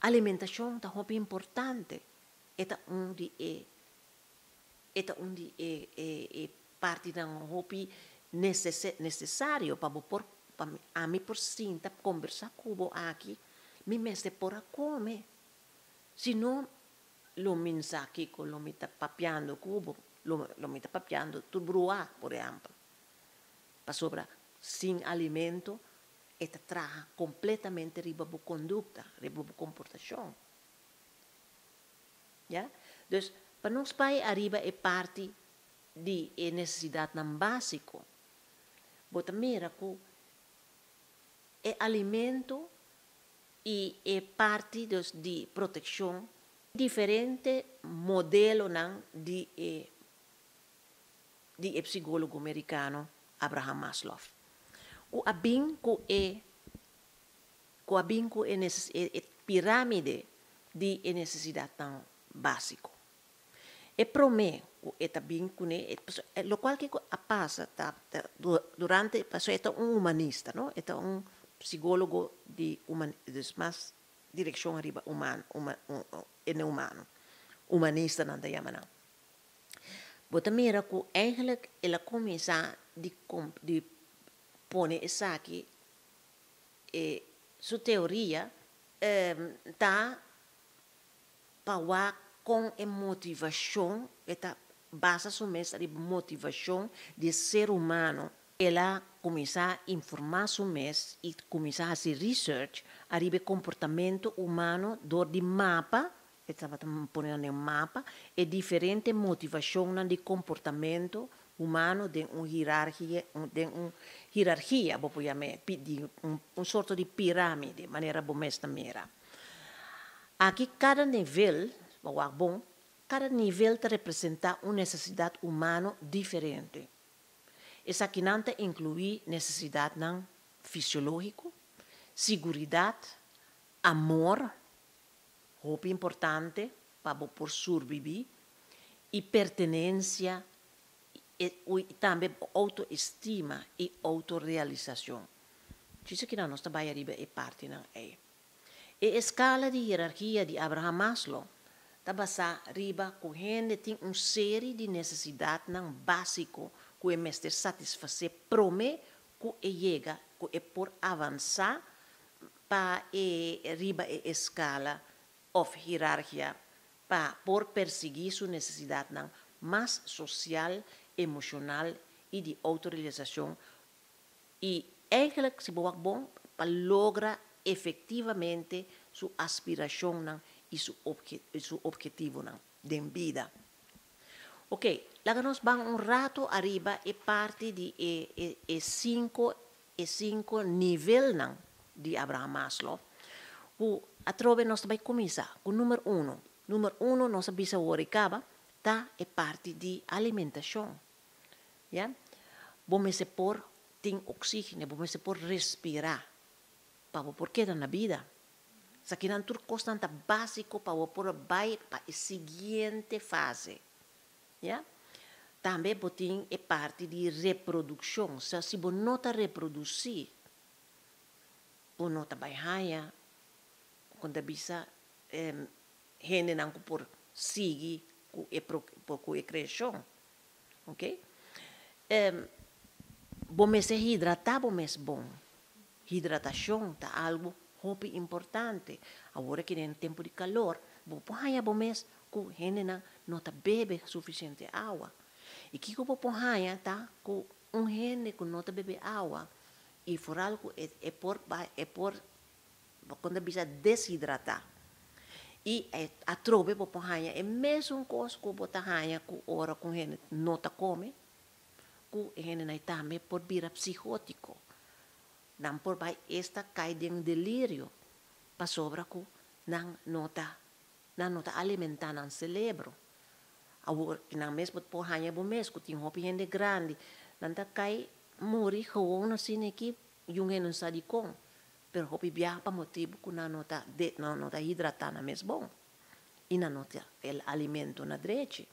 Alimentashon ta hopi importante. E ta un di e e ta un di e e e partinan hopi nesesario pa bo por pa ami por sinta kombersá ku bo aki, mi mester por a kome. Si no, lo mi n sa kiko lo mi ta papiando ku bo, lo lo mi ta papiando tur bruá, por ehèmpel. Pasobra sin alimento e ta traha kompletamente riba bo kondukta, riba bo komportashon. Ya? Dus, pa nos bai ariba e parti di e nesesidatnan básiko, bo ta mira ku e alimento i e parti dus di protekshon, diferente modelonan di e di e psicólogo mericano Abraham Maslow, cu a bin cu e cu a bin cu e e piramide di e necesidadnan basico. E prome cu e ta bin cune, locual kico a pasa ta durante, pasobra e ta un humanista, no? E ta un psicólogo di dus mas direccion ariba humano, hende humano, humanistanan ta yama nan. Bo ta mira ku eigenlijk el a kuminsá di di pone esaki e su teoria ta pa wak kon e motivashon e ta basa su mes riba motivashon di e ser humano. El a kuminsá informá su mes i kuminsá hasi research ariba e komportamentu humano dor di mapa E tabata pone nan den mapa e diferente motivashonnan di komportamentu humano den un hirargia, den un hirargia bo por yam'é, di un sorto di piramide, manera bo mes ta mira. Aki kada nivel, bo wak bon, kada nivel ta representá un nesesidat humano diferente. Esakinan ta inkluí nesesidatnan fisiológiko, siguridat, amor, Hopi importante pa bo por surbibí i pertenensia i tambe bo outoestima i outorealisashon. Djis akinan nos ta bai ariba e partinan ei. E eskala di hierarkia di Abraham Maslow ta basá riba ku hende tin un seri di nesesidatnan básiko ku e mester satisfasé promé ku e yega ku e por avansá pa e riba e eskala òf hirargia pa por persiguí su nesesidatnan mas sosial, emoshonal i di outorealisashon i eigentlik si bo wak bon pa logra efektivamente su aspirashonnan i su su ophetivonan den bida. Ok, laga nos ban un rato ariba e parti di e e e sinku E sinku nivelnan di Abraham Maslow ku atrobe nos ta bai kuminsá ku numer uno. Numer uno nos a bisa wor i kaba ta e parti di alimentashon. Ya. Bo mester por tin oksígeno, bo mester por respirá pa bo por keda na bida. Esakinan tur kosnan ta básiko pa bo por bai pa e siguiente fase. Ya. Tambe bo tin e parti di reprodukshon. Sa si bo no ta reprodusí, bo no ta bai haña, kon ta bisa, hendenan ku por sigui ku e ku e kreashon. Oke. Bo mester hidratá bo mes bon. Hidratashon ta algu hopi importante. Awor aki den tempu di kalor, bo por haña bo mes ku hendenan no ta bebe sufisiente awa. I kiko bo por haña ta ku un hende ku no ta bebe awa i foral ku e e por bai e por bo kon ta bisa deshidratá. I atrobe bo por haña e mesun kos ku bo ta haña ku ora ku un hende no ta kome. Ku e hendenan tambe por bira psihótiko. Nan por bai esta kai den delirio pasobra ku nan no ta nan no ta alimentá nan selebro. Awor nan mes bo por haña bo mes ku tin hopi hende grandi nan ta kai muri gewoon asina aki i un hende no sa dikon pero hopi biaha pa motibu ku nan no ta nan no ta hidratá nan mes bon. i nan no ta el alimento na drechi.